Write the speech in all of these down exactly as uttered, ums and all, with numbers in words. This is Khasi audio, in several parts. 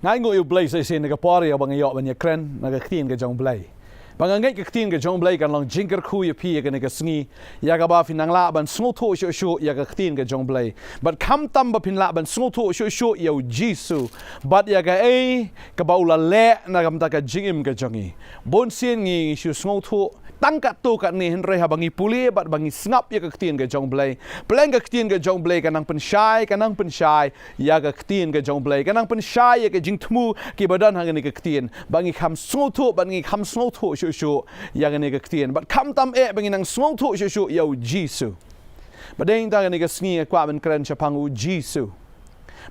Nga ainguh ïa U Blei sa shisien na ka por ïa ba nga ïoh ban ïakren na ka ktien ka jong U Blei. Ba nga ngeit ka ktien ka jong U Blei kan long jingkyrkhu ïa phi ïa kane ka sngi, ïa kaba phin nang lah ban sngewthuh shuh shuh ïa ka ktien ka jong U Blei. Bad khamtam ba phin lah ban sngewthuh shuh shuh ïa U Jisu bad ïa kaei kaba u la leh na ka bynta ka jingim ka jong ngi. Bun sien ngi shu sngewthuh tang katto katne, hynrei haba ngi pule bad ba ngi sngap ïa ka ktien ka jong U Blei, pleng ka ktien ka jong U Blei ka nang pynshai, ka nang pynshai ïa ka ktien ka jong U Blei, ka nang pynshai ïa ka jingthmu kiba don ha kane ka ktien. Ba ngi kham sngewthuh, ba ngi kham sngewthuh shuh shuh ïa kane ka ktien. Bad khamtam eh ba ngi nang sngewthuh shuh shuh ïa U Jisu. Bad dei tang kane ka sngi nga kwah ban kren shaphang U Jisu.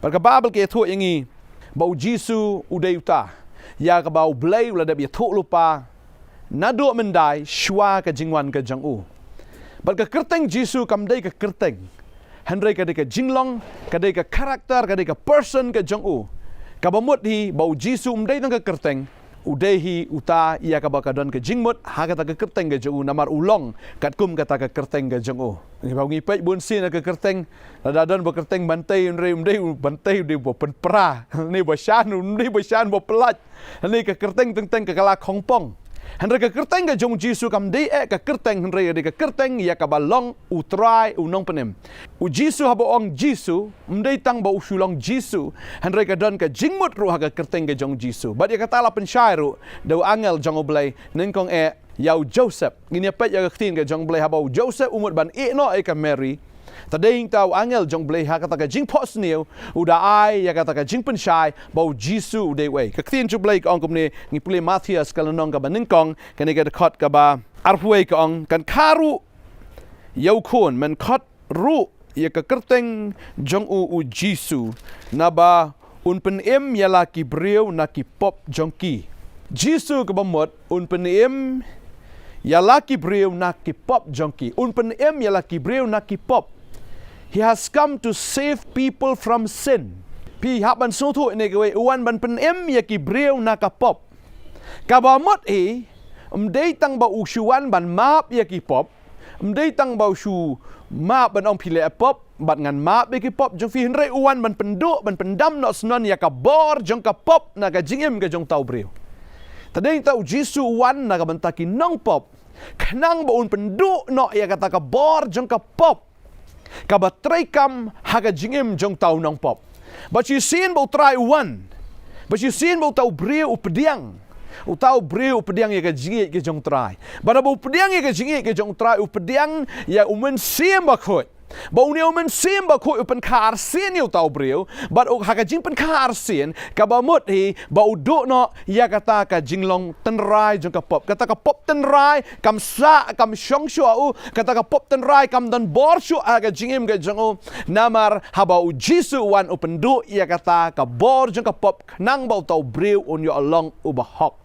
Bad ka Baibl ka ïathuh ïa ngi ba U Jisu u dei uta ïa kaba U Blei u la dep ïathuh lypa naduh myndai shuwa ka jingwan ka jong u. Bad ka kyrteng Jisu kam dei ka kyrteng, hynrei ka dei ka jinglong, ka dei ka character, ka dei ka person ka jong u. Kaba mut hi ba U Jisu um dei tang ka kyrteng, u dei hi uta ïa kaba ka don ka jingmut ha kata ka kyrteng ka jong u, namar u long katkum kata ka kyrteng ka jong u. Ngi ba ngi peit bun sien na ka kyrteng, lada don ba kyrteng Bantei, hynrei um dei u Bantei, u dei ba pynpra, ne ba shan, um dei ba shan ba pyllait. Hynrei ka kyrteng teng teng ka la khongpong. Hynrei ka kyrteng ka jong U Jisu kam dei eh ka kyrteng, hynrei ka dei ka kyrteng ïa kaba long U Trai U Nongpynim. U Jisu, haba ong Jisu, um dei tang ba u shu long Jisu, hynrei ka don ka jingmut ruh ha ka kyrteng ka jong U Jisu. Bad ïa kata la pynshai ruh da u angel jong U Blei nyngkong eh ïa u Joseph. Ngin ïa peit ïa ka ktien ka jong U Blei, haba u Joseph u mut ban ïeh noh ïa ka Mary, ta dei tang u angel jong U Blei ha kata ka jingphohsniew u da ai ïa kata ka jingpynshai ba U Jisu u dei uei. Ka ktien jong U Blei ka ong kumne, ngi pule Mathaios ka lynnong kaba nyngkong, kane ka dkhot kaba arphew wei, ka ong, kan kha ruh ïa u khun, men khot ruh ïa ka kyrteng jong u U Jisu, naba un pynim ïa la ki briew na ki pop jong ki. Jisu kaba mut un pynim ïa la ki briew na ki pop jong ki. Un pynim ïa la ki briew na ki pop. He has come to save people from sin. Phi hap ban sngewthuh ïa kane kawei, u wan ban pynim ïa ki briew na ka pop. Kaba mut hi, um dei tang ba u shu wan ban map ïa ki pop, um dei tang ba u shu map ban ong phi leh pop bad ngan map ïa ki pop jong phi, hynrei u wan ban pynduh, ban pyndam noh syndon ïa ka bor jong ka pop na ka jingim ka jong uta u briew. Ta dei tang U Jisu u wan na ka bynta ki nongpop, khnang ba un pynduh noh ïa kata ka bor jong ka pop kaba treikam ha ka jingim jong uta u nongpop. Bad shisien ba U Trai u wan, bad shisien ba uta u briew u pdiang, uta u briew u pdiang ïa ka jingïeit ka jong U Trai. Bad haba u pdiang ïa ka jingïeit ka jong U Trai, u pdiang ïa U Mynsiem Bakhuid. Ba une U Mynsiem Bakhuid u pynkha arsien ïa uta u briew, bad u, ha ka jingpynkha arsien, kaba mut hi ba u duh noh ïa kata ka jinglong tynrai jong ka pop. Kata ka pop tynrai kam sah, kam shong shuh ha u, kata ka pop tynrai kam don bor shuh ha ka jingim ka jong u. Namar haba U Jisu u wan, u pynduh ïa kata ka bor jong ka pop, khnang ba uta u briew un ïoh long u bahok.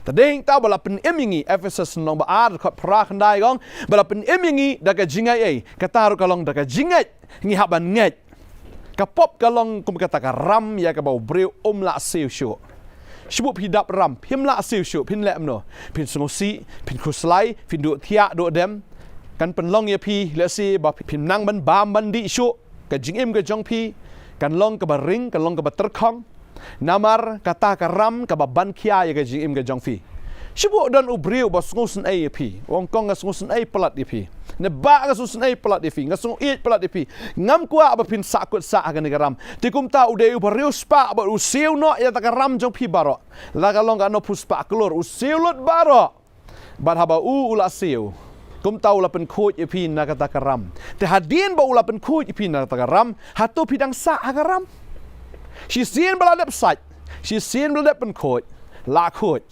Ta dei tang ba la pynim ïa ngi, Ephesos lynnong ba ar, dkhot phra khyndai ka ong, ba la pynim ïa ngi da ka jingngeit ei, kata ruh ka long da ka jingngeit ngi hap ban ngeit. Ka pop ka long kum kata ka ram ïa kaba u briew um lah siew shuh. Shu buh phi dap ram, phim lah siew shuh, phin leh kumno? Phin sngewsih, phin khuslai, phin duh thiah duh dem. Kan pynlong ïa phi lehse ba phim nang ban bam ban dih shuh. Ka jingim ka jong phi kan long kaba ring, kan long kaba tyrkhong. Namar kata ka ram kaba ban khia ïa ka jingim ka jong phi. Shu buh don u briew ba sngewsynei ïa phi, u ong, kong, nga sngewsynei palat ïa phi, ne bah, nga sngewsynei palat ïa phi, nga sngewieit palat ïa phi. Ngam kwah ba phin sahkut sah ha kane ka ram. Te kumta u dei uba riewspah bad u siew noh ïa kata ka ram jong phi baroh. La ka long katno phew spah klur, u siew lut baroh. Bad haba u, u la siew, kumta u la pynkhuid ïa phi na kata ka ram. Te hadien ba u la pynkhuid ïa phi na kata ka ram, hato phi dang sah ha ka ram? Shisien ba la dep sait, shisien ba la dep pynkhuid, la khuid.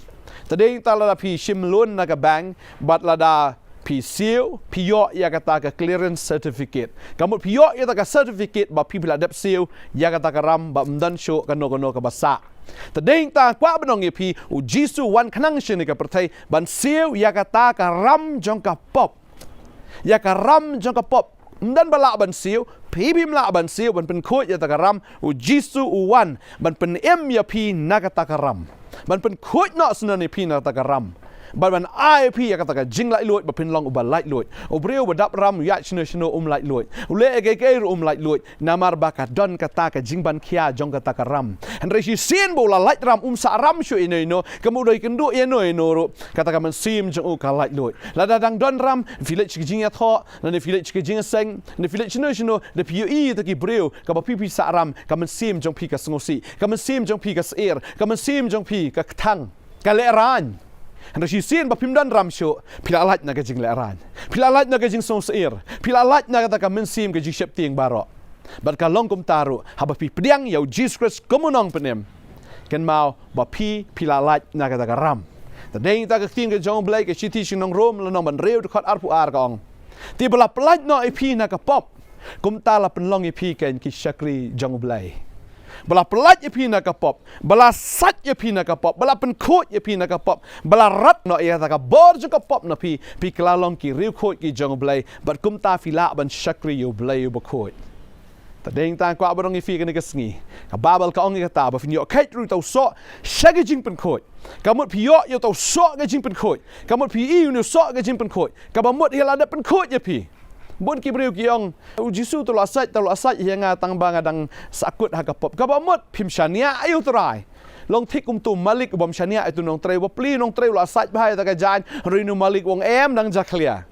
Ta dei tang lada phi shim loan na ka bank, bad lada phi siew, phi ïoh ïa kata ka clearance certificate. Ka mut phi ïoh ïa kata ka certificate ba phi, phi la dep siew ïa kata ka ram, ba ym don shuh kano kano kaba sah. Ta dei tang kwah ban ong ïa phi, U Jisu u wan khnang sha kane ka pyrthei ban siew ïa kata ka ram jong ka pop. Ïa ka ram jong ka pop. Ym don ba lah ban siew, phi phim lah ban siew, ban pynkhuid ïa kata ka ram. U Jisu u wan ban pynim ïa phi na kata ka ram, ban pynkhuid noh syndon ïa phi na kata ka ram. Bad ban ai phi ïa kata ka jinglaitluid ba phin long uba laitluid. U briew uba dap ram u ïaid shano shano um laitluid. U leh ïa kaei kaei ruh um laitluid. Namar ba ka don kata ka jingbankhia jong kata ka ram. Hynrei shisien ba u la lait ram um sah ram shuh ïano ïano. Kam u dei kynduh ïano ïano ruh. Kata ka mynsiem jong u ka laitluid. Lada dang don ram, phi leit sha ka jingïathoh, lane phi leit sha ka jingseng, lane phi leit shano shano, da phi ïohi ïa kita ki briew, kaba phi phi sah ram, ka mynsiem jong phi ka sngewsih, ka mynsiem jong phi ka syier, ka mynsiem jong phi ka kthang. Ka lehraiñ. Hynrei shisien ba phim don ram shuh, phi la lait na ka jinglehraiñ. Phi la lait na ka jingsngewsyier. Phi la lait na kata ka mynsiem ka jingsheptieng baroh. Bad ka long kumta ruh, haba phi pdiang ïa u Jisu Khrist kum u nongpynim. Kynmaw, ba phi, phi la lait na kata ka ram. Te dei ïa kata ka ktien ka jong u Blei ka shithi sha ki nong Rom lynnong ba hynriew dkhot arphew ar ka ong. Te ba la pyllait noh ïa phi na ka pop. Kumta la pynlong ïa phi kum ki shakri jong u Blei. Ba la pyllait ïa phi na ka pop, ba la sait ïa phi na ka pop, ba la pynkhuid ïa phi na ka pop, ba la rat noh ïa kata ka bor jong ka pop na phi, phi kylla long ki riewkhuid ki jong u Blei, bad kumta phi lah ban shakri ïa u Blei uba khuid. Te dei tang kwah ban ong ïa phi kane ka sngi. Ka Baibl ka ong ïa kata ba phin ïoh kheit ruh ïa uta u soh sha ka jingpynkhuid. Ka mut phi ïoh ïa uta u soh ka jingpynkhuid. Ka mut phi ïoh ïa u soh ka jingpynkhuid. Kaba mut hi la dep pynkhuid ïa phi. Bun ki briew ki ong, u Jisu u la sait, u la sait ïa nga tang ba nga dang sahkut ha ka pop. Kaba mut phim shaniah ïa u Trai. Long thik kum utu u malik u bym shaniah ïa utu u nongtrei, ba plie u nongtrei u la sait bha ïa kata ka jaiñ, hynrei une u malik u ong em, dang jakhlia.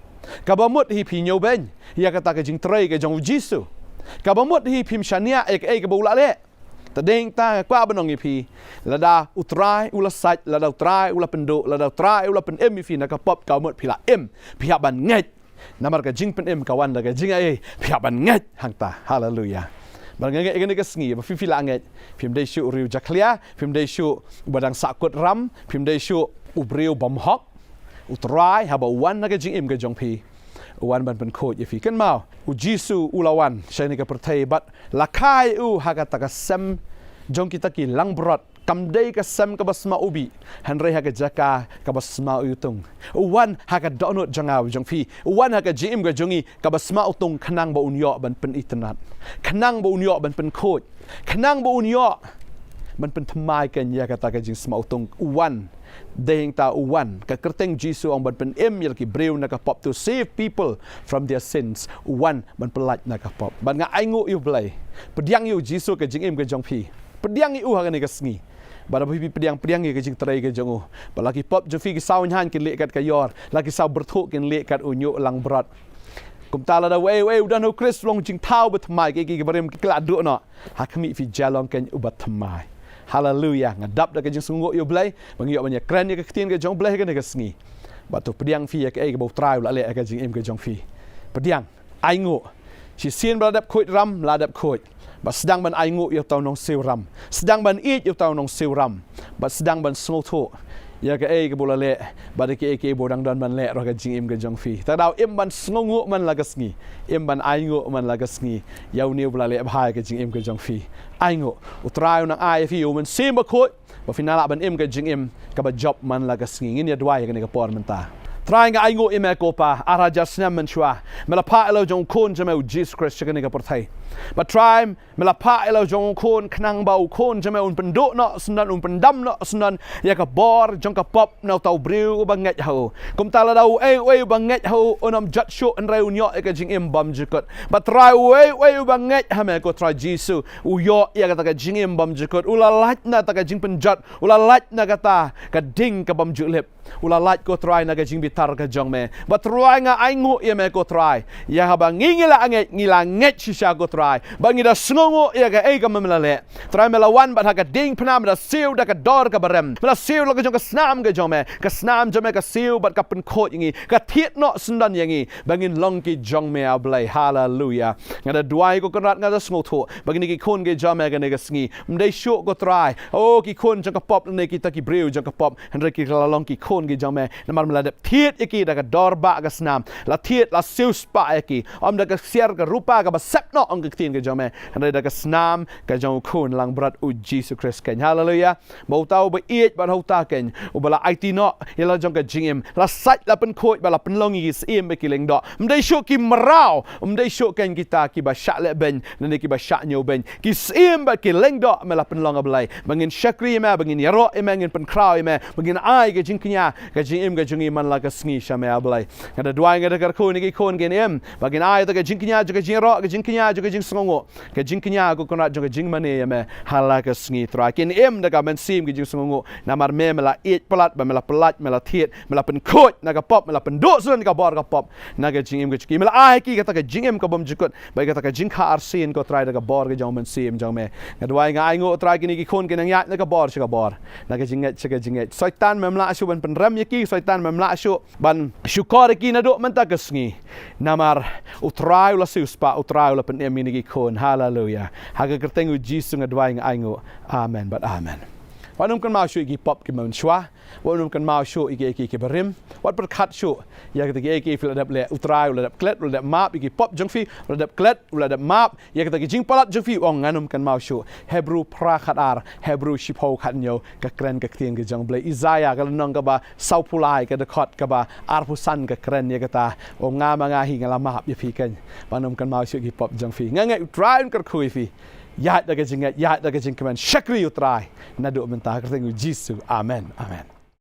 Kaba mut hi phi ñiewbeiñ ïa kata ka jingtrei ka jong u Jisu. Kaba mut hi phim shaniah ïa kaei kaba u la leh. Te dei tang kwah ban ong ïa phi. Lada u Trai u la sait, lada u Trai u la pynduh, lada u Trai u la pynim ïa phi na ka pop, kaba mut phi la im, phi hap ban ngeit. Namar ka jingpynim ka wan da ka jingaiei, phi hap ban ngeit hangta. Haleluia. Bad nga ngeit ïa kane ka sngi ba phi phi la ngeit. Phim dei shuh u riew jakhlia, phim dei shuh uba dang sahkut ram, phim dei shuh u briew bymhok. U Trai haba u wan na ka jingim ka jong phi, u wan ban pynkhuid ïa phi. Kynmaw, u Jisu u la wan sha kane ka pyrthei bad la kha ïa u ha kata ka sem jong kita ki langbrot. Kam dei ka sem kaba sma ubih, hynrei ha ka jaka kaba sma utung. U wan ha ka dohnud jong nga jong phi. U wan ha ka jingim ka jong ngi kaba sma utung, khnang ba un ïoh ban pynitynnad. Khnang ba un ïoh ban pynkhuid. Khnang ba un ïoh ban pynthymmai kein ïa kata ka jingsma utung. U wan. Dei hangta u wan. Ka kyrteng Jisu ong ban pynim ïa ki briew na ka pop, to save people from their sins. U wan ban pyllait na ka pop. Bad nga ainguh ïa u Blei. Pdiang ïa u Jisu ha ka jingim ka jong phi. Pdiang ïa u ha kane ka sngi. Bad haba phi pdiang, pdiang ïa ka jingtrei ka jong u. Bad la ki pop jong phi ki saw ñiang kin leh kat ka ïor, la ki saw byrthuh kin leh kat u ñiuh langbrot. Kumta lada uei uei u don ha u Khrist long jingthaw bathymmai, ki, ki, ki barim ki la duh noh. Ha khmih phi jia long kein uba thymmai. Haleluia. Nga dap da ka jingsngewnguh ïa u Blei ba ngi ïoh ban ïakren ïa ka ktien ka jong u Blei ha kane ka sngi. Bad to pdiang phi ïa kaei kaba u Trai u la leh ha ka jingim ka jong phi. Pdiang. Ainguh. Shisien ba la dep khuid ram, la dep khuid. Bad sdang ban ainguh ïa uta u nongsiew ram. Sdang ban ïeit ïa uta u nongsiew ram. Bad sdang ban sngewthuh ïa kaei kaba u la leh, bad ïa kaei kaei ba u dang don ban leh ruh ha ka jingim ka jong phi. Te daw im ban sngewnguh man la ka sngi. Im ban ainguh man la ka sngi ïa une uba la leh bha ïa ka jingim ka jong phi. Ainguh. U Trai u nang ai ïa phi ïa u Mynsiem Bakhuid. Ba phin nang lah ban im ka jingim kaba jop man la ka sngi. Ngin ïa duwai ha kane ka por mynta. Trai, nga ainguh ïa me ko Pa, ar hajar snem mynshuwa me la phah ïa la u jong u Khun jong me u Jisu Khrist sha kane ka pyrthei. Bad Trai, me la phah ïa la u jong u Khun khnang ba u Khun jong me un pynduh noh syndon, un pyndam noh syndon ïa ka bor jong ka pop na uta u briew uba ngeit ha u. Kumta lada uei uei uba ngeit ha u un ym jot shuh, hynrei un ïoh ïa ka jingim bymjukut. Bad Trai, uei uei uba ngeit ha me ko Trai Jisu, u ïoh ïa kata ka jingim bymjukut. U la lait na kata ka jingpynjot. U la lait na kata ka ding ka bymjulip. U la lait ko Trai na ka jingbitar ka jong me. Bad Trai, nga ainguh ïa me ko Trai. Ïa haba ngi ngi la ngeit, ngi la ngeit shisha ko Trai. Bad ngi da sngewnguh ïa kaei kaba me la leh. Trai, me la wan bad ha ka diengphna me da siew da ka dor kaba rem. Me la siew la ka jong ka snam ka jong me. Ka snam jong me ka siew bad ka pynkhuid ïa ngi. Ka thied noh syndon ïa ngi. Ba ngin long ki jong me, A Blei. Haleluia. Nga da duwai ko Kynrad, nga da sngewthuh ba kine ki khun ki jong me kane ka sngi, ym dei shuh ko Trai, o, ki khun jong ka pop ne kita ki briew jong ka pop, hynrei ki la long ki khun ki jong me. Namar me la dep thied ïa ki da ka dor ba ka snam. La thied, la siewspah ïa ki. Ym da ka ksiar ka rupa kaba sep noh, ong ka ktien ka jong me, hynrei da ka snam ka jong u khun langbrot u Jisu Khrist keiñ. Haleluya. Ba uta uba ïeit bad ha uta keiñ uba la aiti noh ïa la jong ka jingim, la sait la pynkhuid bad la pynlong ïa ki syiem bad ki lyngdoh. Ym dei shuh ki mraw, ym dei shuh keiñ kita kiba shah leh beiñ ne kiba shah ñiew beiñ. Ki syiem bad ki lyngdoh me la pynlong, A Blei, ba ngin shakri ïa me, ba ngin ïaroh ïa me, ngin pynkhraw ïa me, ba ngin ai ka jingkñia, ka jingim ka jong ngi man la ka sngi sha me, A Blei. Nga da duwai, nga da kyrkhu ïa ki khun kin im ba kin ai ïa ka jingkñia jong ka jingïaroh, ka jingkñia jong ka jingsngewnguh, ka jingkñia, ko Kynrad, jong ka jingmane ïa me ha la ka sngi, Trai. Kin im da ka mynsiem ka jingsngewnguh, namar me, me la ïeit palat, ba me la pyllait, me la thied, me la pynkhuid na ka pop, me la pynduh shuh na ka bor ka pop na ka jingim ka jong ki. Me la ai ha ki kata ka jingim ka bymjukut bad kata ka jingkha arsien, ko Trai, da ka bor ka jong u Mynsiem jong me. Nga duwai, nga ainguh, Trai, kine ki khun kin nang ïaid na ka bor sha ka bor, na ka jingngeit sha ka jingngeit. Soitan mem lah shuh ban pynrem ïa ki, Soitan mem lah shuh ban shukor ïa ki naduh mynta ka sngi. Namar u Trai u la siewspah, u Trai u la pynim ïa kine ki khun. Haleluya. Ha ka kyrteng u Jisu nga duwai, nga ainguh. Amen bad amen. Wat nym kynmaw shuh ïa ki pop kiba mynshuwa. Wat nym kynmaw shuh ïa ki, ïa ki, ïa ki barim. Wat pyrkhat shuh ïa kita kiei kiei phi la dep leh. U Trai u la dep klet, u la dep map ïa ki pop jong phi, u la dep klet, u la dep map ïa kita ki jingpalat jong phi. U ong, ngan nym kynmaw shuh. Hebru phra khatar, Hebru shiphew khathynñiew, ka kren ka ktien ka jong U Blei. Isaïah ka lynnong kaba sawphew lai, ka dkhot kaba arphew san, ka kren ïa kata. U ong, nga ma nga hi nga la map ïa phi keiñ. Wat nym kynmaw shuh ïa ki pop jong phi. Nga ngeit U Trai un kyrkhu ïa phi. Ïaid da ka jingngeit, ïaid da ka jingkmen, shakri U Trai naduh mynta, ha ka kyrteng u Jisu. Amen. Amen.